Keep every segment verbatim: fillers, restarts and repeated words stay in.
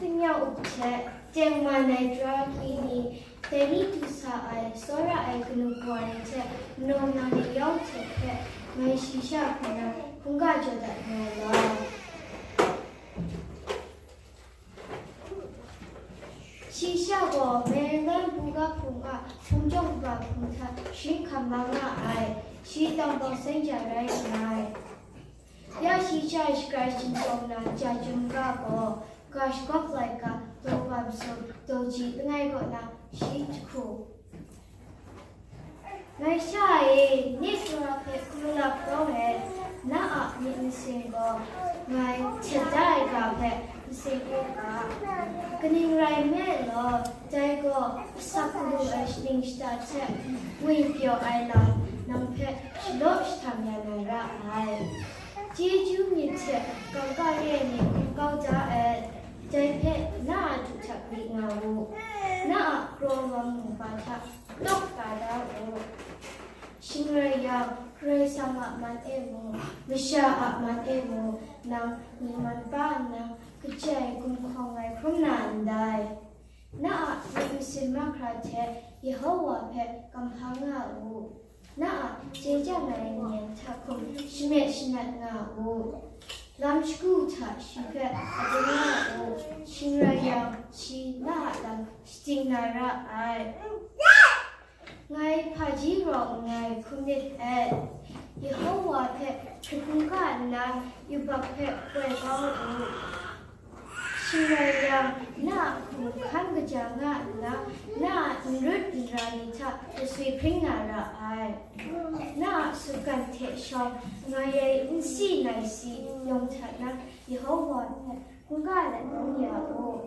N ya u hte, tengman ai tara hkyi ni, dai ni du sa ai, tsawra ai kanu kawa ni hte, manaw na ni yawng hte hpe, ngai shi sha hpe na hkungga jaw dat na ai lau. Shi sha gaw Maryland Buga hpung a hpung jawng kaba hpung hta sharin hkam la nga ai, shi tawng bawng seng ja rai nngai. Ya shi sha shagrai shingtawng na ja chyum ga gaw, ga shagawp laika, daw bam sum, daw ji langai kaw na shi jahku. Ngai sha e, nek tara hpe hkrum lap kau ai, na a myit masin gaw, ngai htet da ai ga hpe masin u ga. Kaning rai nme law, dai gaw asak galu ai shaning shata hte ngwi pyaw ai lam nang hpe shalaw shahtang ya na ra ai. Chyeju myit hte kangka re ai myit hkungkau da ai, dai hpe na a du hta gri nga u, na a kraw lam mungga hta tawk ka da u. Shing rai yang, Karai Kasang a man e mung, masha a man e mung, nang myi man pa nna kaja ai gumhkawng ngai hkrum na ndai. Na a myit masin mahkra hte Yehowa hpe kamhpa nga u. Na a chye chyang ai ningen hta hkum shamet shanat nga u. Lam shagu hta shi hpe adun nga u. Shing rai yang, shi na a lam shating na ra ai. Ngai hpaji rawng nngai hkum myit et, Yehowa hpe hkrit hkungga nna yubak hpe koi kau u. Shing rai yang, na a hkum hkan kaja nga nna, na a n rut n ra ni hta jaswi hpring na ra ai. Na a sutgan hte shawng ngai ai n si nai si yawng hta na Yehowa hpe hkungga let kau ya u.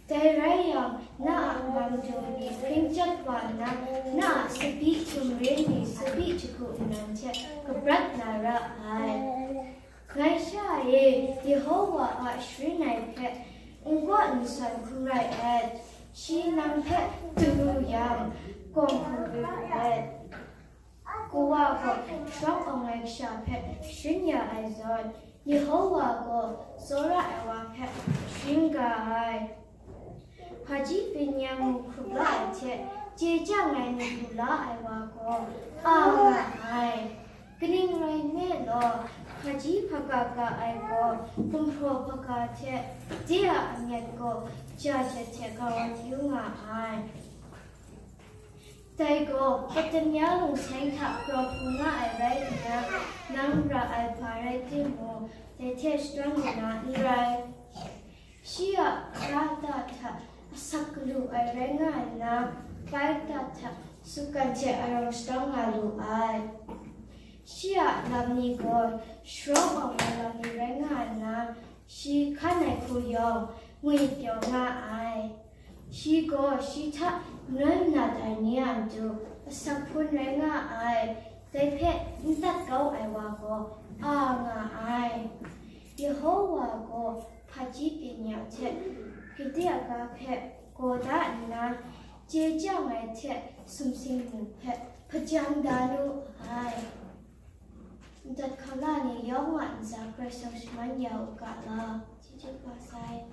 Dai rai yang, na a mangdum ni hpring chyat wa nna, na a tsabyi sumrin ni tsabyi jahku nnan hte kaprat na ra ai. Ngai sha e, Yehowa a sharin ai hpe n gaw n san hkrum rai et. Shi nang hpe du yang, kawng hku ru et. Kawa gaw sharawng awng ai kasha hpe sharin ya ai zawn, Yehowa gaw tsawra ai wa hpe sharin ga ai. Hpaji byin-eng mu hkrup la ai hte, chye chyang ai myit mu la ai wa gaw a nga ai. Kaning rai nme law, hpaji hpaga ga ai gaw, gumhpraw hpaga hte de a amyat gaw ja jat hte gawt yu nga ai. Dai gaw Patania lungseng hta grau hpung nga ai rai nna, nang ra ai hpa rai timung, dai hte shadawn lu na n rai. Shi a kata hta asak galu ai rai nga nna, kata hta sutgan hte arawng shadawn nga lu ai. Shi a lam ni gaw sharawng awng ai lam ni rai nga nna, shi hkan ai hku yawng ngwi pyaw nga ai. Shi gaw shi hta nawn nat ai ni a matu asak hpun rai nga ai, dai hpe n tat kau ai wa gaw a nga ai. Yehowa gaw hpaji byin-eng hte gade a ga hpe gaw da nna, chye chyang ai hte sumsing mung hpe hpajang da nu ai. Ndat hkau la ni yawng a ntsa Karai Kasang shaman ya u ga la, chyeju kaba sai.